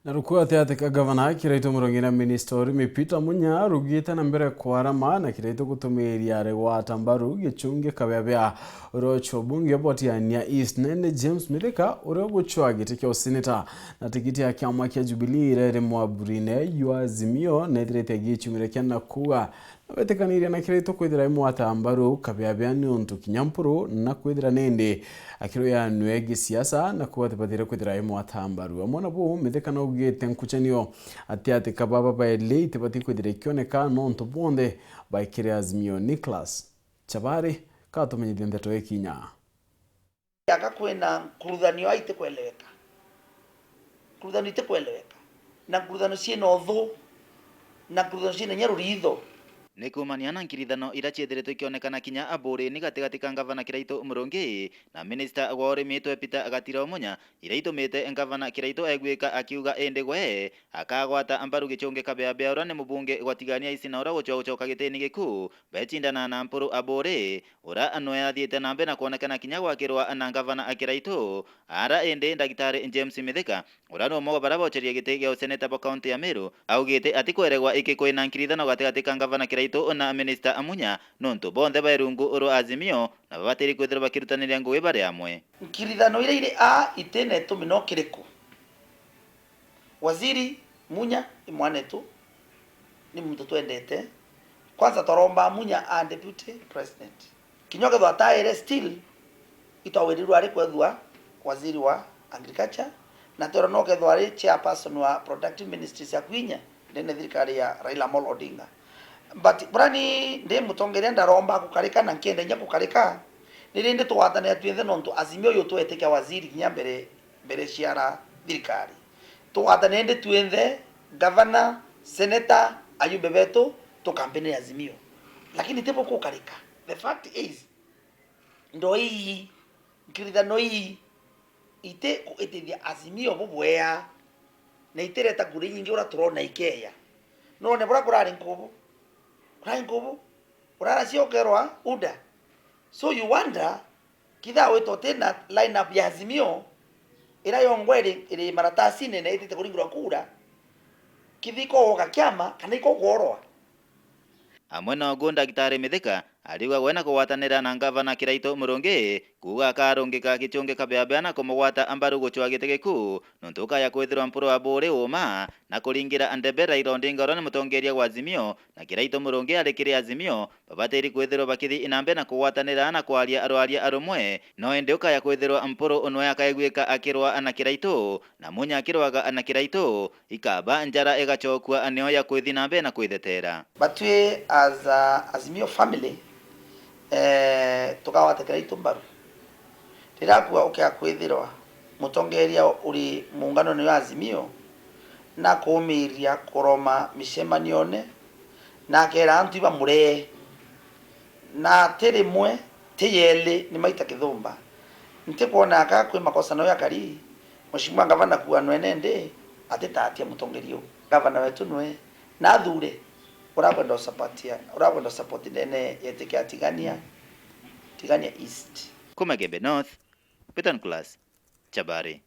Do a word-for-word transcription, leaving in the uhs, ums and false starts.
Na rukwate ati ka gavana Kiraitu Murungi na minista urimi Peter Munya rugite na mbere kwarama na Kiraitu gutumiria ari gwata mbaru gichungi kabiabia. Uria ucio bunge bwa Tigania East nene James Mithika, uria ugucwa giti kia useneta na tikiti ya kiama kia Jubilee iria iri mwaburine jwa Azimio, nethirite agichumira kia na kuuga na wetikanirie na Kiraitu kwithira imwata mbaru kabiabia niuntu kinya mpuru na kwithira nindi akirwia nwe gisiasa na kubatibatiire kwithira imwata mbaru. Amwe na buu, Mithika naugite nkuchanio ati ati ka baba baeli itibati kwithira ikioneka nontu bonthe baikire Azimio. Nicholas Chabari katumenyithie ndeto ikinya. Aka kwina nkuruthanio ai itikweleweka. Nkuruthanio itikweleweka. Na nkuruthanio ciina uthu. Na nkuruthanio ciina inya ruritho. Ni kuumania na nkirithano iria ciithiritwe ikionekana kinya aburini gatigati ka ngavana Kiraitu Murungi na minista wa urimi twe Peter Gatira Munya, iria itumite ngavana Kiraitu aiguika akiuga indi gwe akagwata mbaru gichungi kabiabia uria ni mubunge gwa Tigania East na uria gucwa gucoka gitini gikuu becindana na Mpuru Aburi, uria nwe athiite na mbere na kwonekana kinya gwakirwa na ngavana Kiraitu. Ara indi Ndagitari James Mithika, uria ni umwe wa baria bocherie giti gia useneta bwa kaunti ya Meru, augite atikweregwa iki kwina nkirithano gatigati ka ngavana Kiraitu na minista Munya, nontu bonthe bai rungu rwa Azimio na babatiri kwithirwa bakirutaniria ngugi bari amwe. Nkirithano iria iri aa itina itumi no kiriku? Waziri Munya i mwanetu, ni muntu twendete. Kwanza twaromba Munya a deputy president. Kinya ukethwa ataire, still itwawirirwe ari kwethwa waziri wa agriculture, na twera no kethwa ari chairperson wa productive ministries ya kwinya ndene thirikari ya Raila Amolo Odinga. But bura ni ndi mutongeria ndaromba kukarika na nkienda inya kukarika, ni rindi tugwatane twinthe nontu Azimio uyu twetikia waziri kinya mbere mbere ciara thirikari. Tugwatane indi twinthe, gavana, seneta, ayumbe betu, tukampeni ya Azimio. Lakini tibo kukarika. The fact is, ndo ii, nkirithano ii, iti kuitithia Azimio bubwea, na itireta kura inyingi ura turona ikeya. None bura kurari nkubu? Kurari nkubu? Urara cio ukerwa UDA. So you wonder, kitha witwa utina line up ya Azimio, ira yongwa iri, iri maratasine na itite kuringirwa kura, kithi ikogoka kiama kana ikogorwa? Amwe na ugu, Ndagitari Mithika ariuga gwe na kugwatanira na ngavana Kiraitu Murungi kuuga akarungika gichungi kabiabia na kumugwata mbaru gucwa giti gikuu, nontu ukaya kwithirwa Mpuru Aburi uuma na kuringira ndebe Raila Odinga uria ni mutongeria wa Azimio, na Kiraitu Murungi ari kiri Azimio, babatiri kwithirwa bakithi na mbere na kugwatanira na kwaria rwaria rumwe. No indi ukaya kwithirwa Mpuru nwe akaiguika akirwa na Kiraitu, na Munya akirwaga na Kiraitu, ikaba njara igacokua nio ya kwithi na mbere na kwithetera. Batwi as a Azimio family, eh, tukagwata Kiraitu mbaru. Riria akua ukea kwithirwa mutongeria uri muunganone jwa Azimio, na kuumiria kuroma micemanione, na akeera antu ibamuree, na ti rimwe, ti yeeli, ni maita kithumba. Ntikwona aka kwi makosa no yakari, Mheshimiwa Ngavana kuuga nwe nende atitatia mutongeria uu. Ngavana wetu nwe na athure urakwenda usapatia, urakwenda usapoti ndene yetike ya Tigania, Tigania East. Kuma Gembe North, Peter Nicholas Chabari.